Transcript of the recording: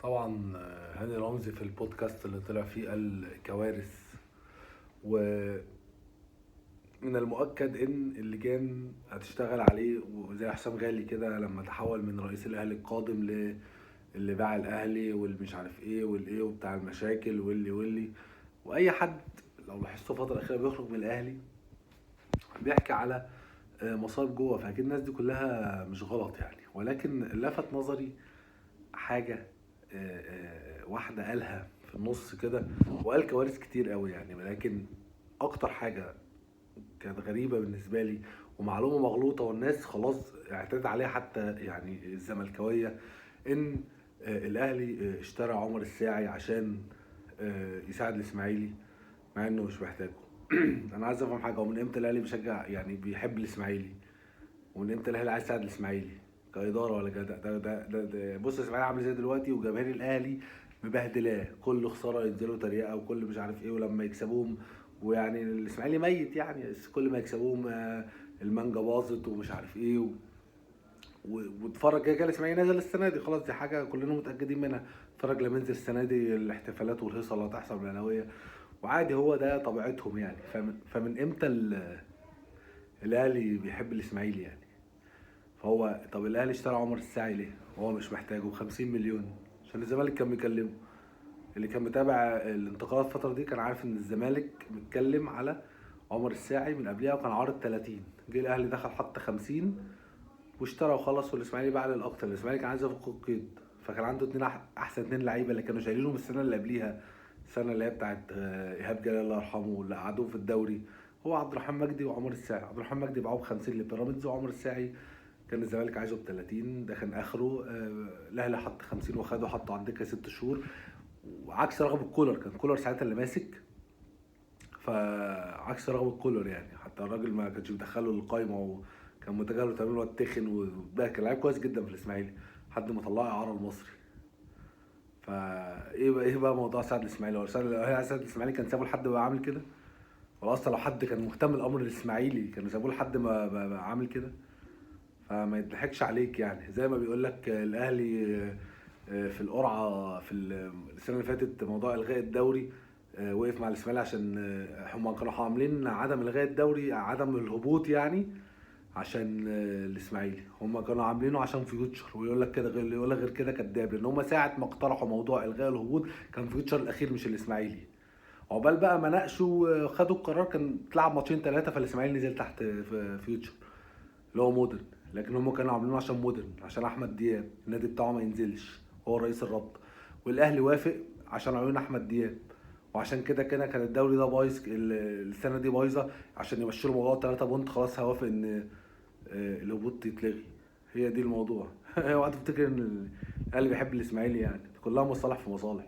طبعا هاني رمزي في البودكاست اللي طلع فيه قال كوارث، ومن المؤكد ان اللجان هتشتغل عليه، وزي حسام غالي كده لما تحول من رئيس الاهلي القادم اللي باع الاهلي واللي مش عارف ايه والايه وبتاع المشاكل واللي واي حد لو لاحظتوا الفترة الاخيرة بيخرج من الاهلي بيحكي على مصايب جوه، فاكيد الناس دي كلها مش غلط يعني. ولكن لفت نظري حاجة واحدة قالها في النص كده، وقال كوارث كتير قوي يعني، ولكن اكتر حاجة كانت غريبة بالنسبة لي ومعلومه مغلوطة والناس خلاص اعتدت عليها حتى يعني الزملكاويه، ان الاهلي اشترى عمر الساعي عشان يساعد الاسماعيلي مع انه مش محتاجه. انا عايز افهم حاجة، هو من امتى الاهلي بيشجع يعني بيحب الاسماعيلي؟ ومن امتى الاهلي عايز يساعد الاسماعيلي كادارة ولا كده؟ ده بص الاسماعيلي عامل ازاي دلوقتي، وجماهير الاهلي مبهدلاه، كل خسارة ينزلوا تريقه وكل مش عارف ايه، ولما يكسبوهم ويعني الاسماعيلي ميت يعني، بس كل ما يكسبوهم المانجا باظت ومش عارف ايه واتفرج كده كده الاسماعيلي نزل السنة دي خلاص، دي حاجة كلنا متاكدين منها. اتفرج لما ينزل السنة دي الاحتفالات والهيصه اللي هتحصل بالاهلاويه، وعادي هو ده طبيعتهم يعني. فمن امتى الاهلي بيحب الاسماعيلي يعني؟ فهو طب الاهلي اشترى عمر الساعي ليه؟ هو مش محتاجه ب 50 مليون عشان الزمالك كان بيكلمه. اللي كان متابع الانتقالات الفترة دي كان عارف ان الزمالك متكلم على عمر الساعي من قبلها وكان عارض 30، جه الاهلي دخل حط 50 واشترى وخلص، والاسماعيلي باع للاكتر. الاسماعيلي كان عايز يفك القيد، فكان عنده اتنين احسن اتنين لعيبة اللي كانوا شايلينهم السنة اللي قبليها، السنة اللي هي بتاعت ايهاب جلال الله يرحمه اللي قعدوه في الدوري، هو عبد الرحمن مجدي وعمر الساعي. عبد الرحمن مجدي باعوه ب 50 لبيراميدز، وعمر الساعي كان الزمالك عايزه ب 30، ده كان اخره. الاهلي حط 50 وخده حطه على الدكة 6 شهور، وعكس رغبة كولر، كان كولر ساعتها اللي ماسك، فعكس رغبة كولر يعني، حتى الراجل ما كانش بيدخله القايمة وكان متجاهله تماما، الواد تخن وده كان لعيب كويس جدا في الاسماعيلي لحد ما طلعه اعاره المصري. فايه بقى، ايه بقى موضوع سعد الاسماعيلي؟ هو سعد الاسماعيلي كان سابه لحد ما عامل كده؟ ولا اصلا لو حد كان مهتم الامر الاسماعيلي كانوا سابوه لحد ما بقى عامل كده؟ فما يضحكش عليك يعني. زي ما بيقول لك الاهلي في القرعة في السنة اللي فاتت موضوع الغاء الدوري وقف مع الاسماعيلي عشان هم كانوا عاملين عدم الغاء الدوري عدم الهبوط يعني عشان الاسماعيلي، هم كانوا عاملينه عشان فيوتشر، ويقول لك كده غير اللي يقول لك غير كده كذاب، لان هم ساعة ما اقترحوا موضوع الغاء الهبوط كان فيوتشر الاخير مش الاسماعيلي. عقبال بقى ما ناقشوا وخدوا القرار كان اتلعب ماتشين 3، فالاسماعيلي نزل تحت في فيوتشر اللي هو مودرن، لكن هم كانوا عاملينه عشان مودرن، عشان احمد دياب النادي بتاعه ما ينزلش، هو رئيس الرابطة، والاهلي وافق عشان عيون احمد دياب، وعشان كده كده كان الدوري ده بايظ السنة دي بايظة عشان يمشوا له موضوع 3 point، خلاص هوافق ان الهبوط يتلغي. هي دي الموضوع. اوعى تفتكر ان الاهلي بيحب الاسماعيلي يعني، كلها مصالح في مصالح.